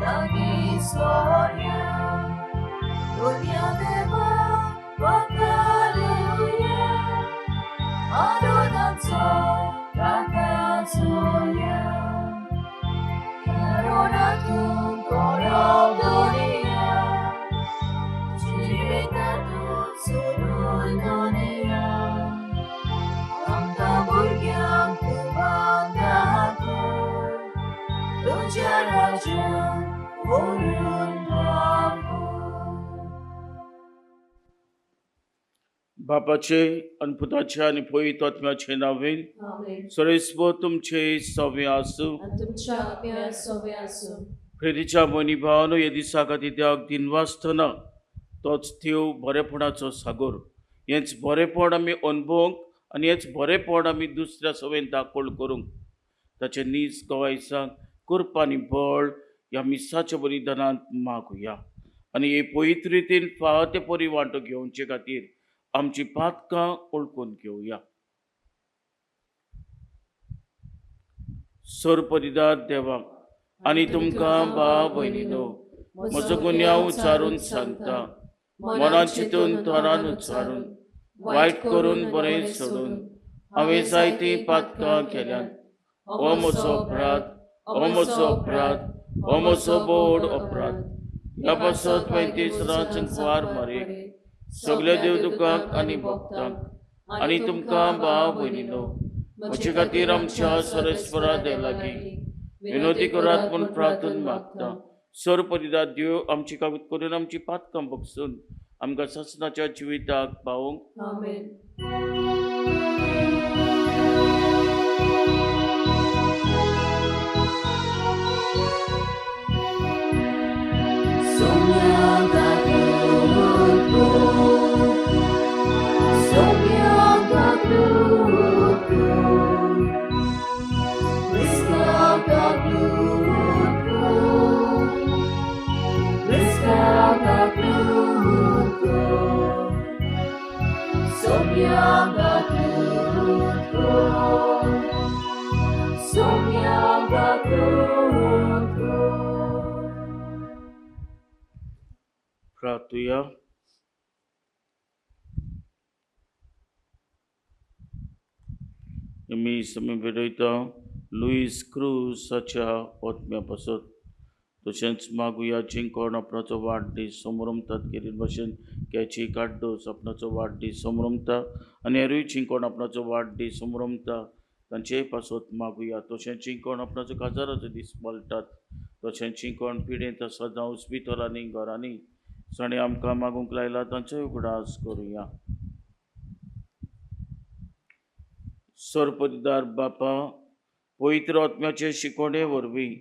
लागीं सोऱ्या दुनिया देवा वकालुया आरोनाचो ताका सोया आरोनातूं कोरो दुनिया जिवितातूं सोडून दुनिया आमकां भुरग्यांक तूं दाखय तुज्या राज्यांत व्हरून पावय. बापाचे आनी पुताचे आनी पवित्र आत्म्याचे नांवेन. आमेन. सर्वेस्पर तुमचे सवे आसूं. आनी तुमच्या आत्म्या सोवे आसूं. प्रेरीच्या भयणी भावानो, हे दिसा खातीर देवाक दिनवासतना तोच देव बरेपणाचो सागोर, हेंच बरेपण आमी अणभवंक आनी हेंच बरेपण आमी दुसऱ्या सवेन दाखोवण करूंक ताचें नीज गवायसांक कृपा आनी बळ ह्या मिसाच्या बलिदानांत मागुया आनी हे पवित्र रितीन फावो ते परी वांटो घेवचे खातीर आमची पातकां ओळखून घेवया. सरपरिदार देवाक आनी तुमकां भाव भयणीनो म्हजो गुन्यांव उच्चारून सांगता. मनान चिंतून, थोरान उच्चारून, वायट करून बरें सोडून हांवें जायतीं पातकां केल्यांत. हो म्हजो अपराध, हो म्हजो अपराध, हो म्हजो बोड अपराध. ह्या पासत पैंतीस वार मारेक सगल्या देवदुकांक आनी भक्तांक आनी तुमकां भाव भयणीनो म्हजे खातीर आमच्या सरस्वरा देव लागीं विनवती करात म्हूण प्रार्थना मागता. सर परिदार देव आमची कागद करून आमची पातकां बगसून आमकां सासणाच्या जिविताक पावोवंक. आमेन. Sonia Gagluto, Krista Gagluto, Krista Gagluto, Sonia Gagluto, Sonia Gagluto. प्रार्थुया. मी समी भेटयता लुईस क्रूज हाच्या ओतम्या पासत. तशेंच मागुया जी कोण आपणाचो वाडदीस समरमतात, केरीन भशेन कॅची काड्डोस आपणाचो वाडदीस समरमता आनी हेरूय जी कोण आपणाचो वाडदीस समरमता तांचेय पासत मागुया. तशेंच जी कोण आपणाचो काजाराचो दीस पाळटात, तशेंच जी कोण पिडेंत आसा जावं हॉस्पिटलांनी, घरांनी, जाणें आमकां मागूंक लायला तांचोय उगडास करुया. सरपरिदार बापा, पवित्र आत्म्याचे शिकोवणे वरवीं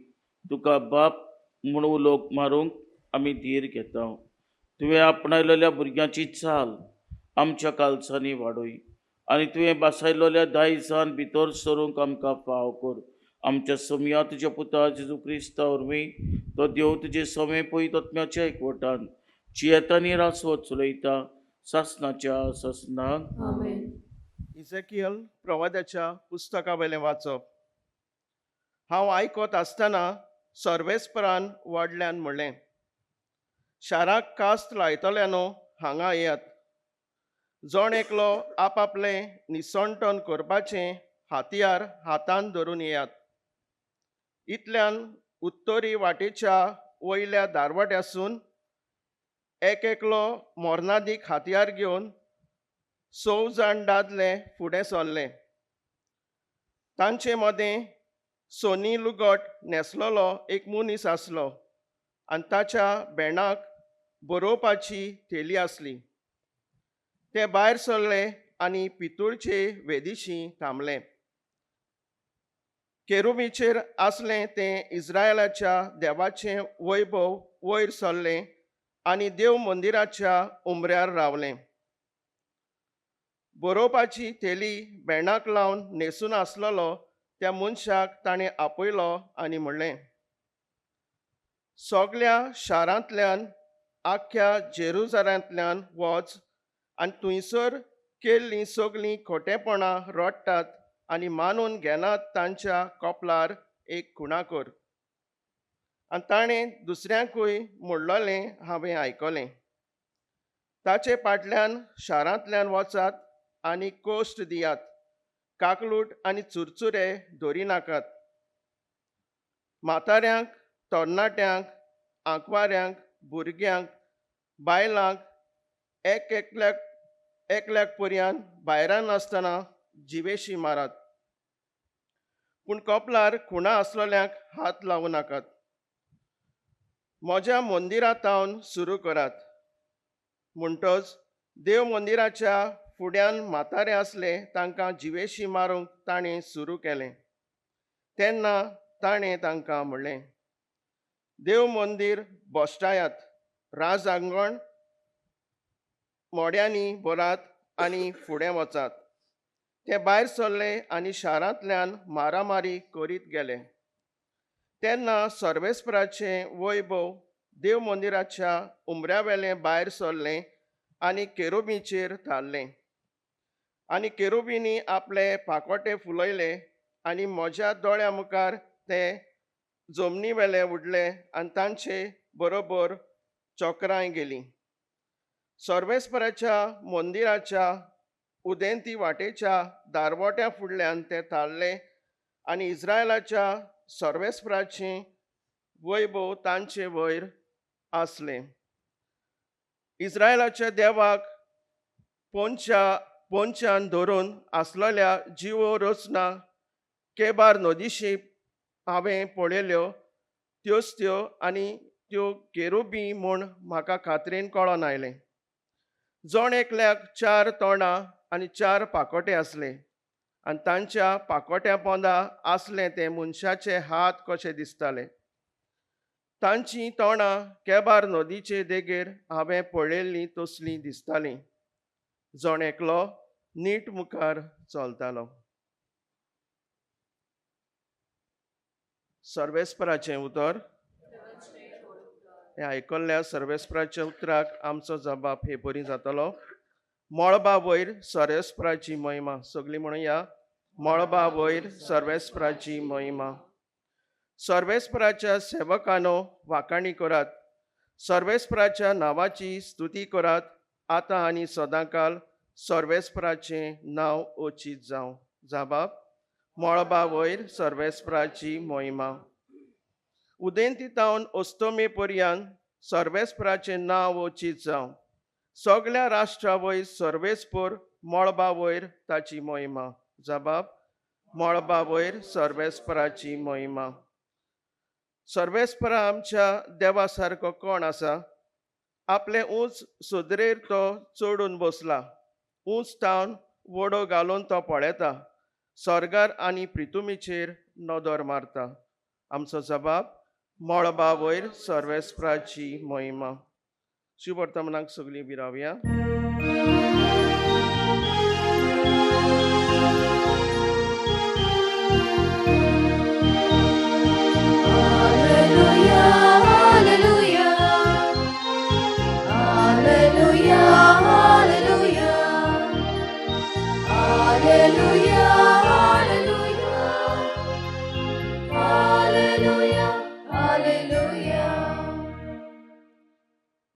तुका बाप म्हूण उलोवंक मारूंक आमी धीर घेता. तुवें आपणायलेल्या भुरग्यांची चाल आमच्या कालसांनी वाडय आनी तुवें बासायलेल्या दायजान भितर सरूंक आमकां फाव कर. आमच्या सोमया तुज्या पुता जेजू क्रिस्ता वरवीं, तो देव तुजे समे पवित्र आत्म्याच्या एकवटान जियेतानी रासवत चलयता सासनाच्या सासनाक. आमेन. इजेकियल प्रवाद्याच्या पुस्तका वयलें वाचप. हांव आयकत आसतना सर्वेस्परान व्हडल्यान म्हणलें, शाराक कास्त लायतल्यानो, हांगा येयात. जण एकलो आपआपलें निसणटन करपाचें हातयार हातान धरून येयात. इतल्यान उत्तरी वाटेच्या वयल्या दारवट्यासून एक एकलो मोरनादीक हातयार घेवन स जाण दादले फुडें सरले. तांचे मदें सोनी लुगट न्हेसलेलो एक मनीस आसलो आनी ताच्या भेंडाक बरोवपाची थेली आसली. ते भायर सरले आनी पितूळचे वेदिशी थांबले. केरुबीचेर आसलें तें इस्रायलाच्या देवाचें वैभव वयर सरलें आनी देव मंदिराच्या उमऱ्यार रावलें. बरोवपाची थेली भेंडाक लावन न्हेसून आसलेलो त्या मनशाक ताणें आपयलो आनी म्हणलें, सगल्या शारांतल्यान, आख्ख्या जेरुजारांतल्यान वच आनी थंयसर केल्लीं सगलीं खोटेपणां रडटात आनी मानून घेनात तांच्या कपलार एक खुणा कर. आनी ताणें दुसऱ्यांकूय म्हणलोलें हांवें आयकलें. ताचे फाटल्यान शारांतल्यान वचात आनी कोश्ट दियात, काकलूट आनी चुरचुरे धरिनाकात. म्हाताऱ्यांक, तरणाट्यांक, आंकवाऱ्यांक, भुरग्यांक, बायलांक एक एकल्याक एकल्याक पर्यान भायरान आसतना जिवेशी मारात, पूण कपलार खुणा आसलेल्यांक हात लावं नाकात. म्हज्या मंदिरांतावन सुरू करात. म्हणटच देव मंदिराच्या फुड्यान म्हातारे आसले तांकां जिवेशी मारूंक ताणें सुरू केलें. तेन्ना ताणें तांकां म्हणलें, देव मंदीर भश्टायात, राजांगण मोड्यांनी भरात आनी फुडें वचात. ते भायर सरले आनी शारांतल्यान मारामारी करीत गेले. तेन्ना सर्वेस्पराचें वैभव देव मंदिराच्या उमऱ्यावेलें भायर सरलें आनी केरोबीचेर थारलें. आनी केरोबींनी आपले पाकोटे फुलयले आनी म्हज्या दोळ्या मुखार ते जमनी वेले उडले आनी तांचे बरोबर चक्रांय गेलीं. सर्वेस्पराच्या मंदिराच्या उदेंती वाटेच्या दारवट्या फुडल्यान ते थारले आनी इस्रायलाच्या सर्वेस्पराचें वैभव तांचे वयर आसलें. इस्रायलाच्या देवाक पोंच्यान धरून आसलेल्या जिवो रचना केबार नदीशी हांवें पळयल्यो त्योच त्यो आनी त्यो केरुबी म्हूण म्हाका खात्रेन कळोन आयलें. जण एकल्याक चार तोंडां आनी चार पाकोटे आसले आनी तांच्या पाकोट्या पोंदा आसले ते मनशाचे हात कशे दिसताले. तांचीं तोंडां केबार नदीचे देगेर हांवें पळयल्लीं तसलीं दिसतालीं. जण एकलो नीट मुखार चलतालो. सर्वेस्पराचें उतर हें आयकल्ल्या सर्वेस्पराच्या उतराक आमचो जबाब हे बरी जातलो. मळबा वयर सर्वेस्पराची महिमा. सगळीं म्हणुया, मळबा वयर सर्वेस्पराची महिमा. सर्वेस्पराच्या सेवकानो वाखाणी करात, सर्वेस्पराच्या नांवाची स्तुती करात. आतां आनी सदांकाल सर्वेस्पराचें नांव ओचीत जावं. जबाब, मळबा वयर सर्वेस्पराची महिमा. उदेंती तावन अस्तमे पर्यंत सर्वेस्पराचें नांव ओचीत जावं. सगळ्या राष्ट्रा वयर सर्वेस्पर मळबा वयर ताची महिमा. जबाब, मळबा वयर सर्वेस्पराची महिमा. सर्वेस्परा आमच्या देवा सारको कोण आसा? आपले उंच सुदरेर तो चडून बसला, उंच तावन वडो घालून तो पळयता, स्वर्गार आनी प्रितुमीचेर नदर मारता. आमचो जबाब, मळबा वयर सर्वेस्पराची महिमा. शिव वर्तमानाक सगळीं विरावया. Alleluia, alleluia, alleluia, alleluia, alleluia, alleluia, alleluia.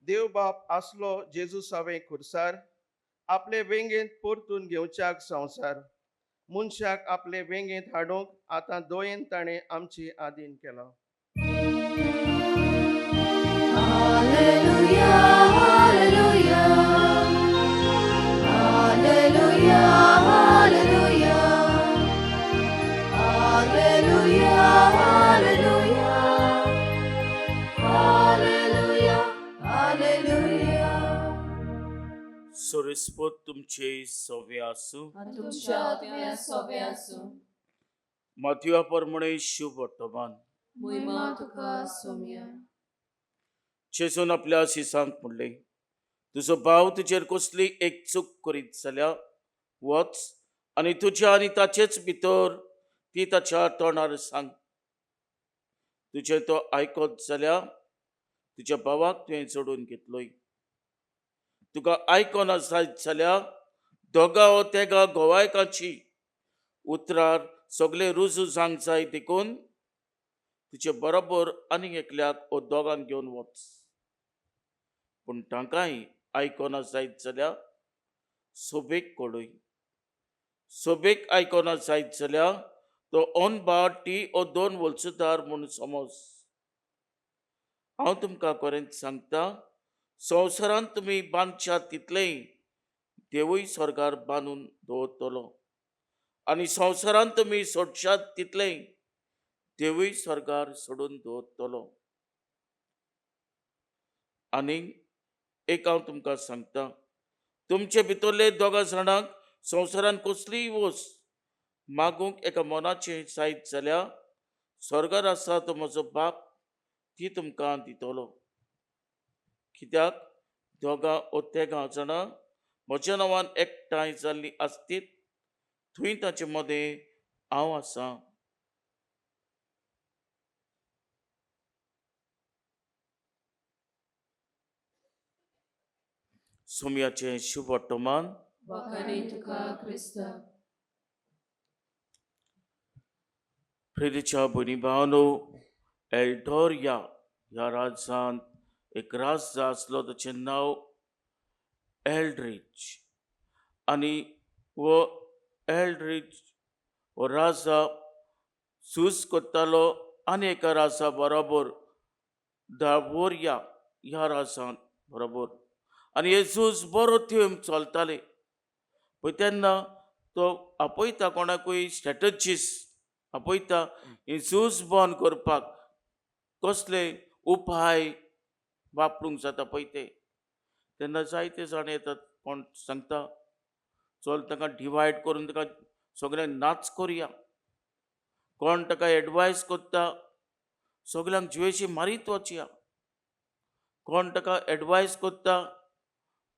देव बाप आसलो जेजू सावे खुर्सार, आपले वेंगेंत परतून घेवच्याक संवसार. मनशाक आपले वेंगेंत हाडूंक आतां दोयेन ताणें आमची आदीन केला. Alleluia, alleluia, alleluia, alleluia, alleluia, alleluia, alleluia, alleluia. सर्वेस्पर तुमचे सवे आसूं. आनी तुमच्या आत्म्या सोबे आसूं. माथ्युआ प्रमाणे शुभ वर्तमान. महिमा तुका सोम्या. जेजून आपल्या शिसांक म्हणलें, तुजो भाव तुजेर कसली एक चूक करीत जाल्यार वच आनी तुज्या आनी ताचेच भितर ती ताच्या तोंडार सांग. तुजें तो आयकत जाल्यार तुज्या भावाक तुवें जोडून घेतलोय. तुका आयकना जायत जाल्यार दोगा वो तेगा गोवायकाची उतरार सगळे रुजू जावंक जाय, देखून तुजे बरोबर आनीक एकल्याक ओ दोगांक घेवन वच. पूण तांकांय आयकना जायत जाल्यार सोबेक कळय. सोबेक आयकना जायत जाल्यार तो अनबा टी ओ दोन वलसुदार म्हूण समज. हांव तुमकां खरेंच सांगता, संवसारांत तुमी बांदशात तितलेंय देवूय स्वर्गार बांदून दवरतलो, आनी संवसारांत तुमी सोडशात तितलेंय देवूय स्वर्गार सोडून दवरतलो. आनी एक हांव तुमकां सांगता, तुमचे भितरले दोगां जाणांक संवसारांत कसलीय वस्त मागूंक एका मनाचें जायत जाल्यार स्वर्गार आसा तो म्हजो बाप ती तुमकां दितलो. कित्याक दोगां ओ तेगां जाणां म्हज्या नांवान एकठांय जाल्लीं आसतीत थंय ताचे मदें हांव आसां. सोमयाचें शुभ वर्तमान. वाखाणे तुका क्रिस्ता. प्रेरीच्या भयणी भावानो, एल्डोरिया ह्या राज्यांत एक राजा आसलो, ताचें नांव एल्ड्रिच. आनी हो एल्ड्रिच हो राजा झूज करतालो आनी एका राजा बरोबर दावोरिया ह्या राजान बरोबर. आनी हे झूज बरो तेंप चलताले. पळय तेन्ना तो आपयता कोणाकूय स्ट्रेटजीस आपयता ही झूज बंद करपाक कसले उपाय वापरूंक जाता पळय ते. तेन्ना जायते जाण येतात, कोण सांगता चल ताका डिवायड करून ताका सगळ्यांक नाच करुया, कोण ताका एडवायस करता सगळ्यांक जिवेशी मारीत वचया, कोण ताका एडवायस करता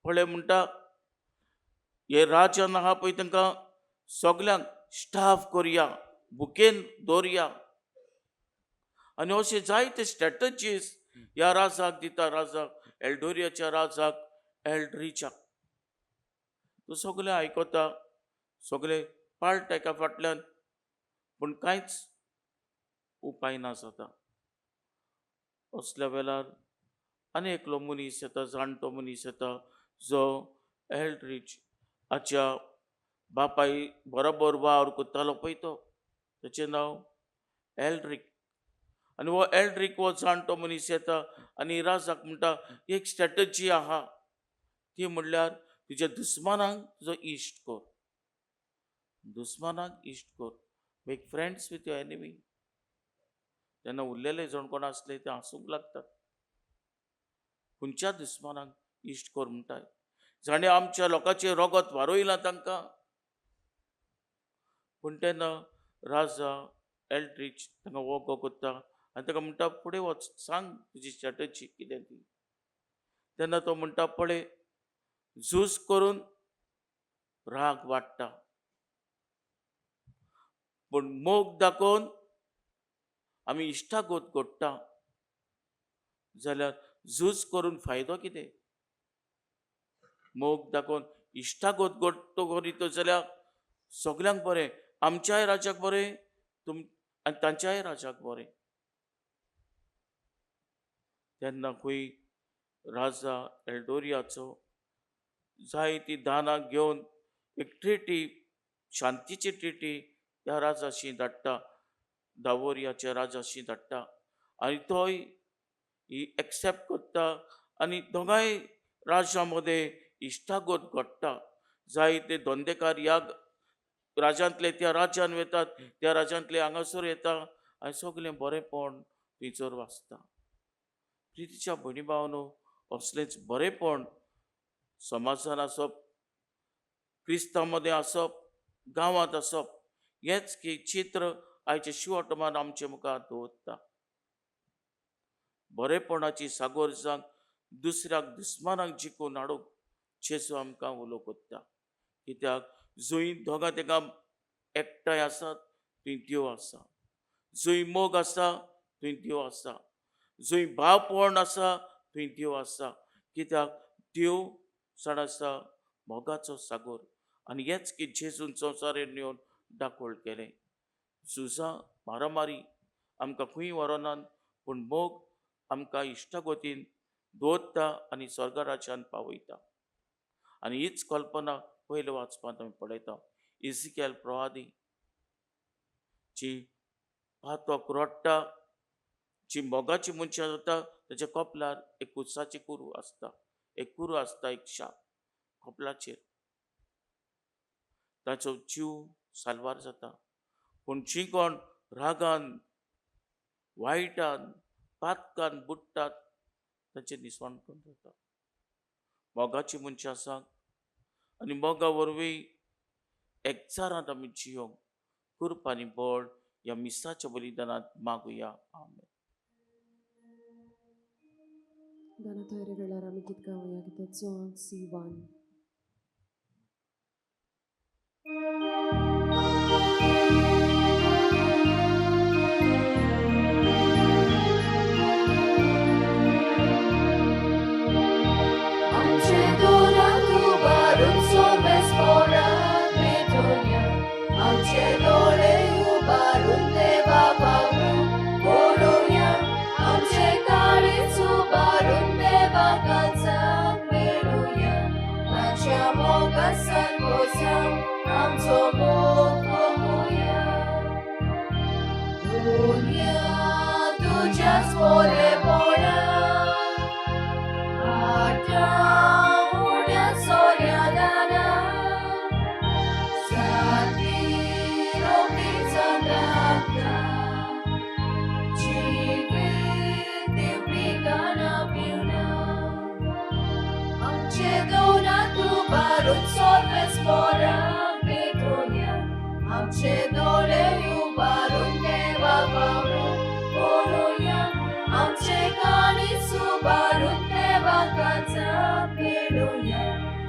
पळय म्हणटा हे राज्यान आहा पळय तांकां सगळ्यांक स्टाफ करुया, बुकेन दवरुया. आनी अशे जायते स्ट्रेटजीस ह्या राजाक दिता, राजाक एल्डोरियाच्या राजाक एल्ड्रिचाक. तो सगळें आयकता, सगळे पाळटा एका फाटल्यान, पूण कांयच उपाय ना जाता. असल्या वेळार आनी एकलो मनीस येता, जाणटो मनीस येता, जो एल्ड्रिच हाच्या बापाय बरोबर वावर करतालो पळय तो, ताचें नांव एल्ड्रिक. आनी हो एल्ड्रिक हो जाणटो मनीस येता आनी राजाक म्हणटा एक स्ट्रेटजी आहा, ती म्हणल्यार तुज्या दुस्मानांक तुजो इश्ट कर, दुस्मानांक इश्ट कर, make friends with your enemy. तेन्ना उरलेले जाण कोण आसले ते हांसूंक लागतात, खंयच्या दुस्मानांक इश्ट कर म्हणटाय, जाणें आमच्या लोकांचें रोगत वारोयलां तांकां. पूण तेन्ना राजा एल्ड्रिच तांकां वोगो करता आनी ताका म्हणटा फुडें वच, सांग तुजी स्ट्रेटजी कितें ती. तेन्ना तो म्हणटा पळय झूज करून राग वाडटा, पूण मोग दाखोवन आमी इश्टागत घडटा, जाल्यार झूज करून फायदो कितें? मोग दाखोवन इश्टागत घडटो करीत जाल्यार सगल्यांक बरें, आमच्याय राज्याक बरें तुम आनी तांच्याय राज्याक बरें. तेन्ना खंय राजा एल्डोरियाचो जायती दानां घेवन एक ट्रिटी, शांतीची ट्रिटी ह्या राजाशी धाडटा, दावोरियाच्या राजाशी धाडटा. आनी तोय ही एक्सेप्ट करता आनी दोगांय राज्यां मदें इश्टागत घडटा. जायते धंदेकार ह्या राज्यांतले त्या राज्यान वतात, त्या राज्यांतले हांगासर येता आनी सगळें बरेंपण थंयसर वाचता. प्रितीच्या भयणी भावानो, असलेंच बरेंपण समाजान आसप, क्रिस्तांव मदें आसप, गांवांत आसप, हेंच की चित्र आयचें शिवटमान आमचे मुखार दवरता. बरेपणाची सागोर जावन दुसऱ्याक दुस्मानाक जिखून हाडूंक जेजू आमकां उलो करता. कित्याक जंय दोगां तेगां एकठांय आसात थंय देव आसा, जंय मोग आसा थंय देव आसा, जंय भावपण आसा थंय देव आसा. कित्याक देव जाण आसा मोगाचो सागोर. आनी हेच की जेजून संवसारान येवन दाखोवल केलें. झुजां, मारामारी आमकां खंय व्हरोनात, पूण मोग आमकां इश्टागतीन दवरता आनी स्वर्ग राज्यांत पावयता. आनी हीच कल्पना पयले वाचपांत आमी पळयता. इजिकेल प्रवादी जी पातक रडटा, जी मोगाची मनशां जाता, ताच्या कपलार एक कुसाची कुरू आसता, एक कुरू आसता, एक शाप कपलाचेर, ताचो जीव साल्वार जाता. पूण जी कोण रागान, वायटान, पातकान बुडटात ताचें निसवणपण जाता. मोगाची मनशां आसा आनी मोगा वरवीं एकचारांत आमी जियोंक कृपा आनी बळ ह्या मिसाच्या बलिदानांत मागुया. आमेन. दाना तयारी वेळार आमी गीत गावया. गिताचो अंक C1. आमचे दोनां उबारून सोबेस पोराक पेटोवया, आमचे दोळे उबारून देवा पावून पळोवया, आमचे काळीज उबारून देवा काळजाक मेळुया, ताच्या मोगा सर्वोसांव आमचो मोग पळोवया. दुनिया तुज्याच बरेपणा आटा उण्या सोऱ्या दाना सारकी रोखडीच दाखता जिवीत दिवपी गाना पिवना. आमचे दोनां उबारून सोर्वेस पोरांक पेटोवया, आमचे दोळे उबारून देवा पावून पळोवया, आमचे काळीज उबारून देवा काळजाक मेळुया,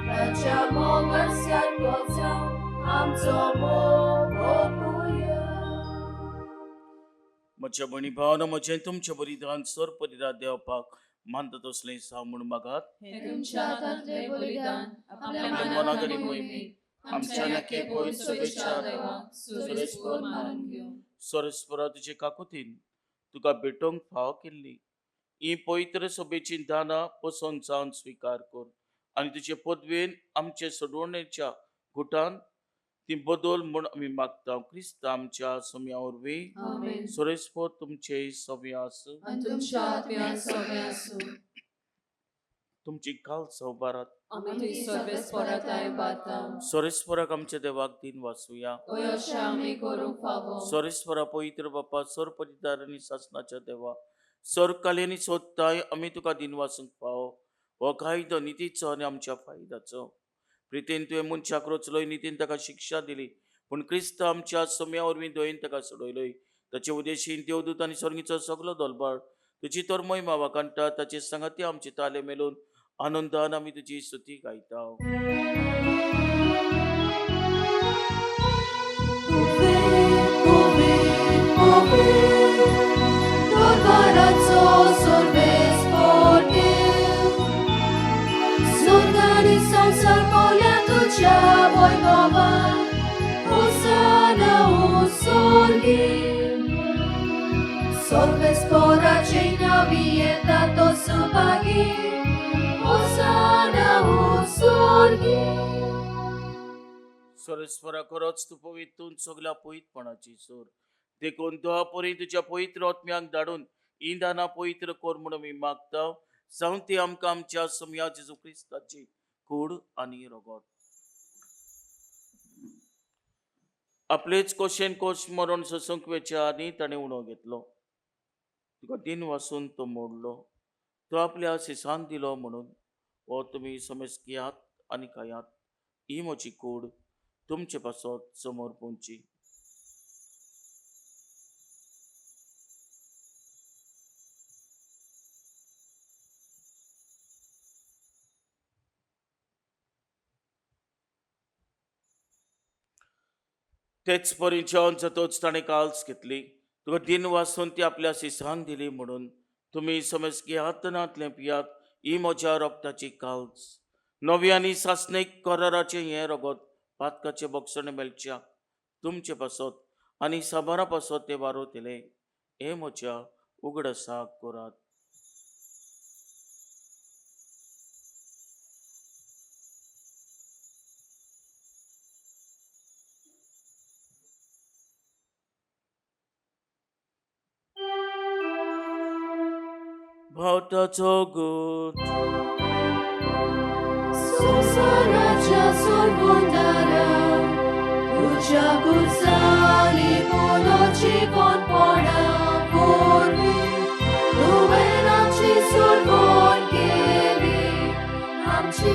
ताच्या मोगा सारको जावं आमचो मोग ओंपुया. म्हज्या भयणी भावानो, म्हजें तुमचें बलिदान सरपरिदा देवपाक मानता तसलें जावं म्हूण मागात. हें तुमच्या हातांतलें बलिदान आपल्या आपल्या मनाक मनाक आनी आनी मोहिमेक आमच्या नखे पयस सभेच्या देवाक सुरेस्पर मानून घेवं. सरस्परा, तुजे काकुतीन तुका भेटोवंक फावो केल्ली ही पवित्र सभेची दानां पसंत जावन स्विकार कर आनी तुजे पदवेन आमचे सोडवणेच्या गुटान ती बदल म्हूण आमी मागता, क्रिस्त आमच्या सोम्या वरवीं. आमेन. सोरेस्पर तुमचे सव्या आसूं. आनी तुमच्या आत्म्यान सगळें आसूं. तुमची काल संवबारात. आमी तुजी सर्वेस्पराताय बाता. सोरेस्पराक आमच्या देवाक दिन वाचुया. हय, अशें आमी करूंक फावो. सोरेस्परा, पवित्र बापा, सरपरिदार आनी सासणाच्या देवा, सरकाली आनी सोदताय आमी तुका दिन वाचूंक फावो. हो कायदो नितीचो आनी आमच्या फायद्याचो. प्रितीन तुवें मनशाक रचलोय, नितीन ताका शिक्षा दिली, पूण क्रिस्त आमच्या सोम्या वरवीं दयेन ताका सोडयलोय. ताचे उदेशीन देवदूत आनी स्वर्गीचो सगलो दोलबाळ तुजी तर महिमा वाखाणटा. ताचे सांगाती आमचे ताले मेलून आनंदान आमी तुजी स्तुती गायता. उबे उबे उबे दरबाराचो सर्वेस पोटेल, स्वर्ग आनी संवसार पावल्या तुज्या वैभवान, होसाना स्वर्गी. सर्वेस्पराचे नांवी येता तो सुभागी, होसाना स्वर्गी. सरस्वरा, खरोच तूं पवित्र, सगल्या पवित्रपणाची सोर. देखून देवा परी तुज्या पवित्र आत्म्याक धाडून ही दानां पवित्र कर म्हूण आमी मागता, जावं ती आमकां आमच्या सोम्या जेजू क्रिस्ताची कूड आनी रगत. आपलेच कोशेन कोश मरण सोसूंक वेच्या आनी ताणें उणो घेतलो. तुका दिन वासून तो मोडलो, तो आपल्या शिसांक दिलो म्हणून, हो तुमी समेज घेयात आनी खायात, ही म्हजी कूड तुमचे पासत समोर पोवची. तेच परी जेवण जातोच ताणें काल्स घेतली, तुका दिन वासून ती आपल्या शिसांक दिली म्हणून, तुमी समज घेयात नातलें पियात, ही म्हज्या रक्ताची काल्स, नवी आनी सासणीक कराराचें हें रगत पातकाचें बक्षण मेळच्या तुमचे पासत आनी साबारा पासत तें वारोवतलें. हे म्हज्या उगडासाक करात. भावताचो गूत संवसाराच्या सोडवणारा, तुज्या गुरसांनी पुनर्जीवनपणा वरवीं तुवें आमची सोडवण केली, आमची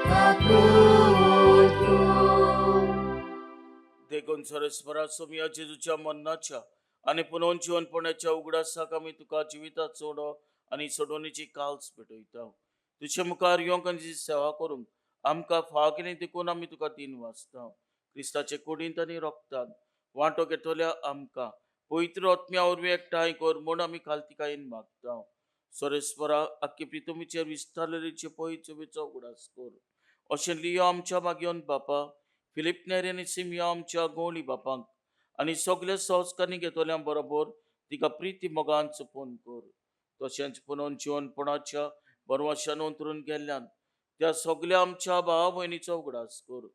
काकूट कर. देखून सरस्वरा सोमया जेजूच्या मरणाच्या आनी पुनर्जीवनपणाच्या उगडासाक आमी तुका जिविताचो उडो आनी सोडवणेची काल्स भेटयता. तुजे मुखार येवंक आनी तुजी सेवा करूंक आमकां फाव केली देखून आमी तुका दिन वाचता. क्रिस्ताचे कुडींत आनी रोगतान वांटो घेतल्या आमकां पवित्र आत्म्या वरवीं एकठांय कर म्हूण आमी खालतिकायेन मागता. सरेस्वरा आख्खे प्रितुमीचेर विस्तारलेलीचे पवित्र उगडास कर. अशें लियो आमच्या भाग्योन बापा, फिलीप नेरी आनी सिमियो आमच्या गोंवली बापांक आनी सगल्या संस्कारांनी घेतल्या बरोबर तिका प्रिती मोगान चुपोवन कर. तशेंच पुनर्जीवनपणाच्या बरवाशान अंतरून गेल्ल्यान त्या सगल्या आमच्या भाव भयणीचो उगडास कर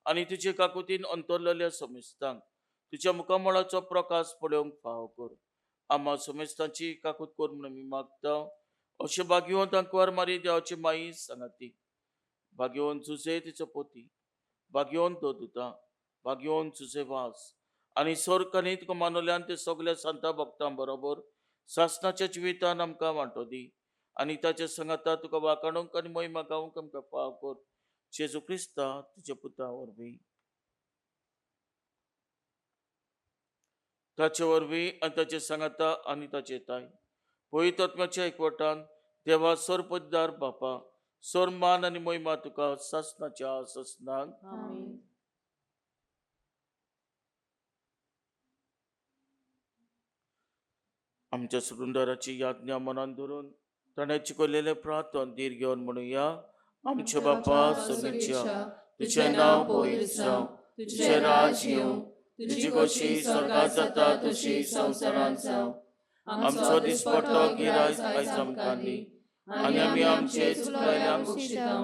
आनी तुजे काकुतीन अंतरलेल्या समेस्तांक तुज्या मुखामळाचो प्रकाश पळोवंक फाव कर. आमा समेस्तांची काकूत कर म्हूण आमी मागता. अशें भाग्यवंत आंकवार मारी देवाची माई सांगाती, भाग्यवंत जुजे तिचो पोती, भाग्यवंत दोदुता, भाग्यवंत जुजे वास आनी सोरकांनी तुका मानवल्यान ते सगल्या संता भक्तां बरोबर सासनाच्या जिवितान आमकां वांटो दी आनी ताच्या सांगाता तुका वाखाणूंक आनी मोहिमा गावंक आमकां फाव कर. जेजू क्रिस्ता तुज्या पुता वरवीं, ताचे वरवीं आनी ताचे सांगाता आनी ताचे ताय पवित्र आत्म्याच्या एकवटान देवा सरपतदार बापा, सोर मान आनी मोहिमा तुका सासनाच्या सासनाक. आमेन. आमच्या सुरुंदाराची याज्ञा मनान धरून ताणें चिकयलेलें प्रार्थन धीर घेवन म्हणुया. आमच्या बापा सुनेच्या, तुजें नांव पवित्र जावं, तुजें राज येवं, तुजी खोशी स्वर्गात जाता तशी संवसारांत जावं. आमचो दिसपट्टो गिरायक आयज आमकां दी आनी आमी आमचे चुकलेल्यांक बक्षिता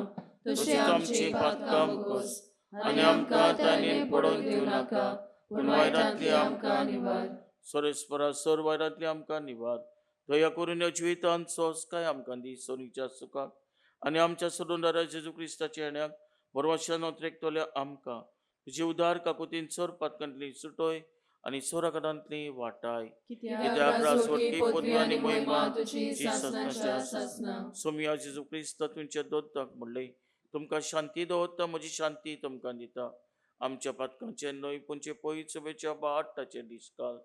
तशीच आमची पातकां मुकोस आनी आमकां ताणें पडोवन घेवं नाका, पूण वायटांतली आमकां निवार. सरेस्वरा सर वायटांतली आमकां निवार. दया करून ह्या जिवितांत सोंसकाय आमकां दी सोनीच्या सुखाक आनी आमच्या सोडूनदारा जेजू क्रिस्ताच्या येण्याक बरवाशान ओतरेकतल्या आमकां तुजी उदार काकुतीन सोर पातकांतली सुटोय आनी सोराकडांतली वाटाय. कित्याक राजवटकी पदवी आनी महिमा तुजी सासनाच्या सासना. सोमया जेजू क्रिस्त तुमच्या दोताक म्हणलें, तुमकां शांती दवरता, म्हजी शांती तुमकां दिता. आमच्या पातकांचे न्हय पूण पयत सभेच्या बाट ताचे दिसकाल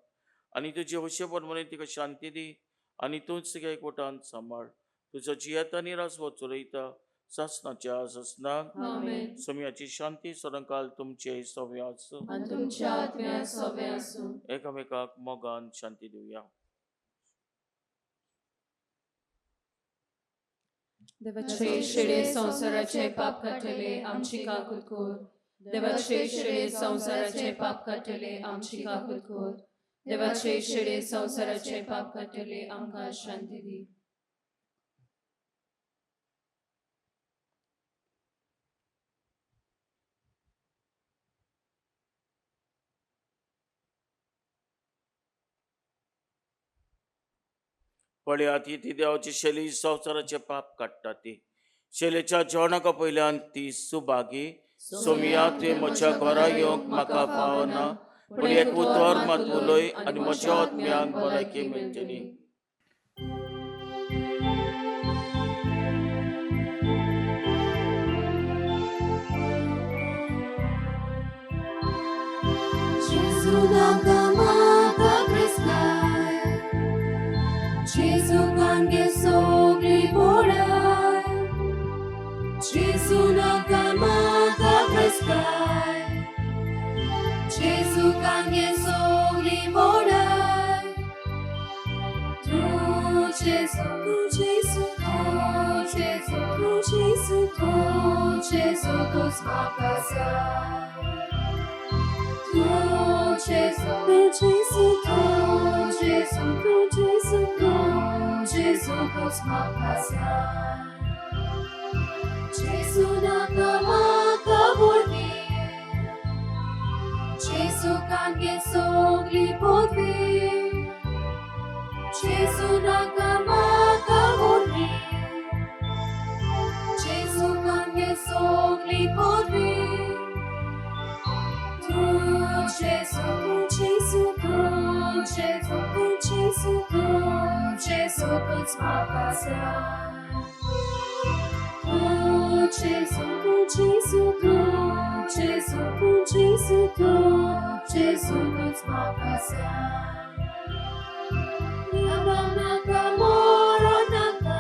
आनी तुजे हशे प्रमाणे तिका शांती दी आनी तूंच तिका एकवटान सांबाळ. तुजो जियेता आनी राजवट चलयता सासनाच्या सासनाक. आमेन. सोमयाची शांती सदांकाल तुमचे सव्या आसूं आनी तुमच्या आत्म्या सोबे आसूं. एकामेकाक मोगान शांती दिवया. देवाचे शेळे संवसाराचे पाप काडटले, आमची काकूत कर. देवाचे शेळे संवसाराचे पाप काडटले, आमची काकूत कर. देवाचे शेळे संवसाराचे पाप काडटले, आमकां शांती दी. पळयात, ही ती देवाची शैली संवसाराचे पाप काडटा ती. शैलेच्या जेवणाका पयल्यान ती सुभागी. सोमया, तुवें म्हज्या घरा येवंक म्हाका फावना, पूण एक उतर मात उलय आनी म्हज्या आत्म्याक भलायकी मेळटली. Gesù नाका म्हाका क्रिस्ताय, जेजू कांगे सगळी बोडाय. जेजू नाका म्हाका क्रिस्ताय, जेजू कांगे सगळी बोडाय. तूं जेजू, तूं जेजू, तूं जेजू, तूं जेजू, तूं जेजू, तूंच म्हाका जाय. तूं Jesu, tu Jesu, tu Jesu, tu Jesu, tu Jesu तूच म्हाका जाय. जेसू नाका म्हाका व्हडली, जेसू कांगे सगली पदवी. जेसू नाका म्हाका व्हडली, जेसू कांगे सगली पदवी. तू जेसू, तू जेसू, तू जेसू, तू जेसू, तू जेसू तूच म्हाका जाय. तू जेसू, तू जेसू, तू जेसू, तू जेसू, तू जेसू तूच म्हाका जाय. नाका नाका मरो नाका,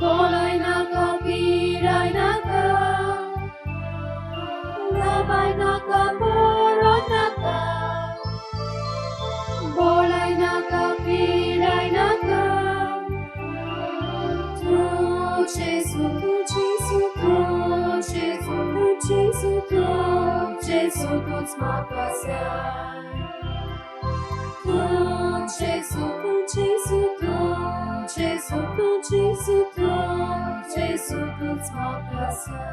बोलाय नाका पिराय नाका, दाबाय नाका मरो नाका, बोलाय नाका पिराय नाका. तू जेसू, तू जेसू, तू जेसू, तू जेसू, तू जेसू तूच म्हाका जाय. तू जेसू, तू जेसू, तू जेसू, तू जेसू, तू जेसू तूच म्हाका जाय.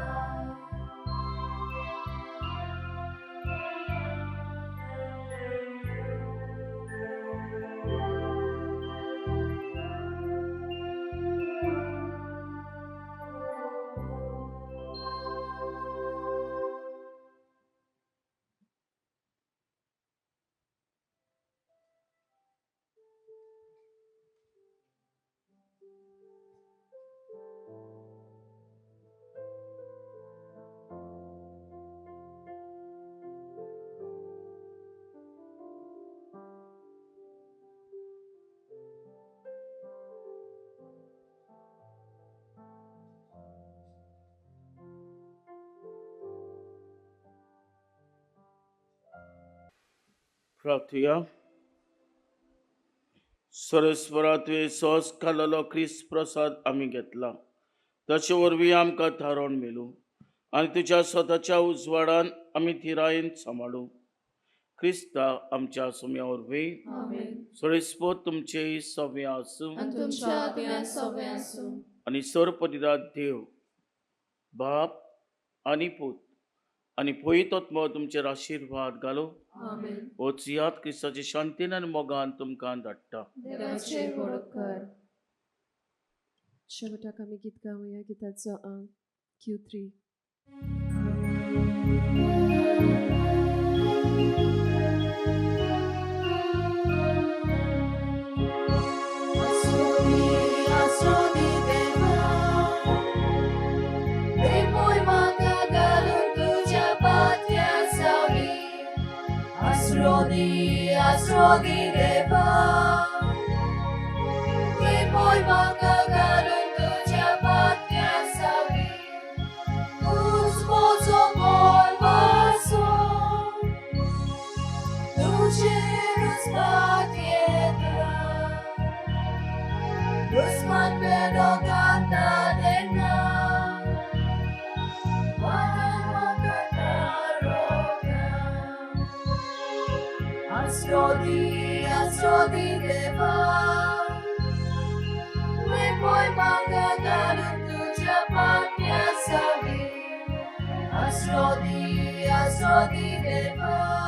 प्रार्थुया. सरस्वरा तुवें सोस खालोलो क्रिस्त प्रसाद आमी घेतला, ताचे वरवीं आमकां थारोवन मेलू आनी तुज्या स्वताच्या उजवाडान आमी थिरायेन सांबाळू. क्रिस्ता आमच्या सोम्या वरवीं. आमेन. सरस्पत तुमचेय सव्या आसूं. आनी तुमच्या आत्म्यान सवें आसूं. आनी सरपदिरात देव बाप आनी पूत आनी पवित्र तुमचेर आशिर्वाद घालूं. आमेन. वचयात क्रिस्ताचे शांतीन आनी मोगान तुमकां धाडटा. देवाचे व्हड उपकार. शेवटाक आमी गीत गावया. गिताचो आंग Q3. आसरो दी, आसरो दी देवा, बेमोय म्हाका घालून तुज्या पात्या सावली. आसरो दी देवा, बेमोय म्हाका घालून तुज्या पात्या सावली. तूच म्हजो बोलवासो, तुजेरूच पात येता. दुस्मान पेडो घालता तेन्ना वाटान म्हाका तारोता. आसरो दी देवा, बेमोय म्हाका घालून तुज्या पात्या सावली. आसरो दी देवा.